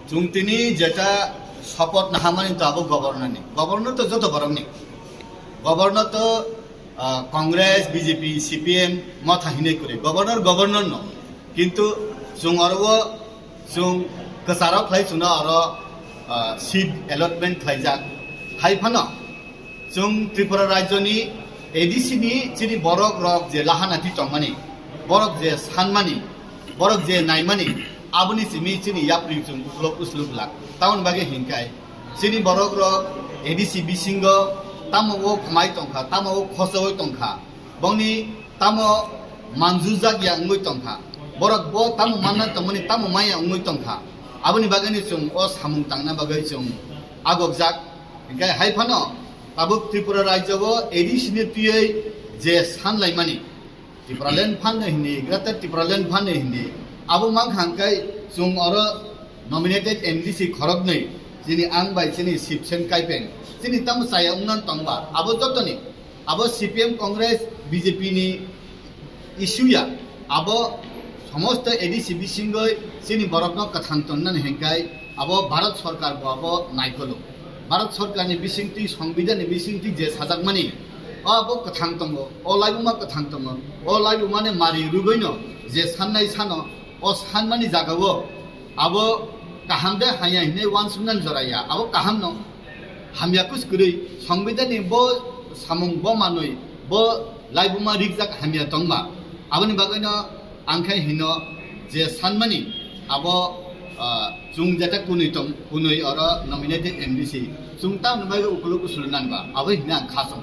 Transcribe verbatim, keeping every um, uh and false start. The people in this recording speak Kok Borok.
Chwng tini jeta support nahamani to abo governor ni. Governor to joto borok ni. Governor to, ah, Congress, B J P, C P M motha hinwi kwrwi. Governor, governor no. Kintu chwng oro o chwng kwcharo khlai chwngno oro, ah, seat allotment khlaijak. Hai phano chwng Tripura rajyoni A D C ni chini borok rok je lahana ti tongmani, borok je sanmani, borok je naimani, aboni simi chini yapri chwng uklok uslok lak. Tamoni bagwi hinkai chini borok rok A D C bisingo tamo o khmai tongkha, tamo o khosoi tongkha, bongni tamo manjujak ya wngwi tongkha, borok bo tamo manna tongmani tamo maya wngwi tongkha. Aboni bagwino chwng o samung tangna bagwi chwng agokjak. Hinkhe hai phano tabuk Tripura rajyo o A D C ni twiwi je sanlaimani, Tipraland phanno hindi, Greater Tipraland phanno hindi, abo mankha hinkhe chwng oro nominated M D C khoroknwi, chini ang bai chini Sibsen Kaipeng, chini tamo chaya wngna tongba, abo jotoni, abo C P M Congress B J P ni issue ya, abo somosto A D C bisingoi chini borokno kwthang tonnani hinkai abo Bharat Sarkar bo abo naikolo. Bharat Sarkar ni bisingtwi, Songbidan ni bisingtwi je sajakmani, o abo kwthang tongo, o laibuma kwthang tongo, o laibumani mari rwgwino je sannai sano, o sanmani jagao abo kaham de hamya hinwi uansuknani jora ya, abo kahamno hamya kus kwrwi Songbidan ni bo samung bo manwi bo laibuma rikjak hamya tongma. Aboni bagwino ang khe hino je sanmani abo, ah, chwng jeta kunui tong, kunui oro nominated M D C chwng tamni bagwi ukuluk usulnani ba abo hino ang kha chwng.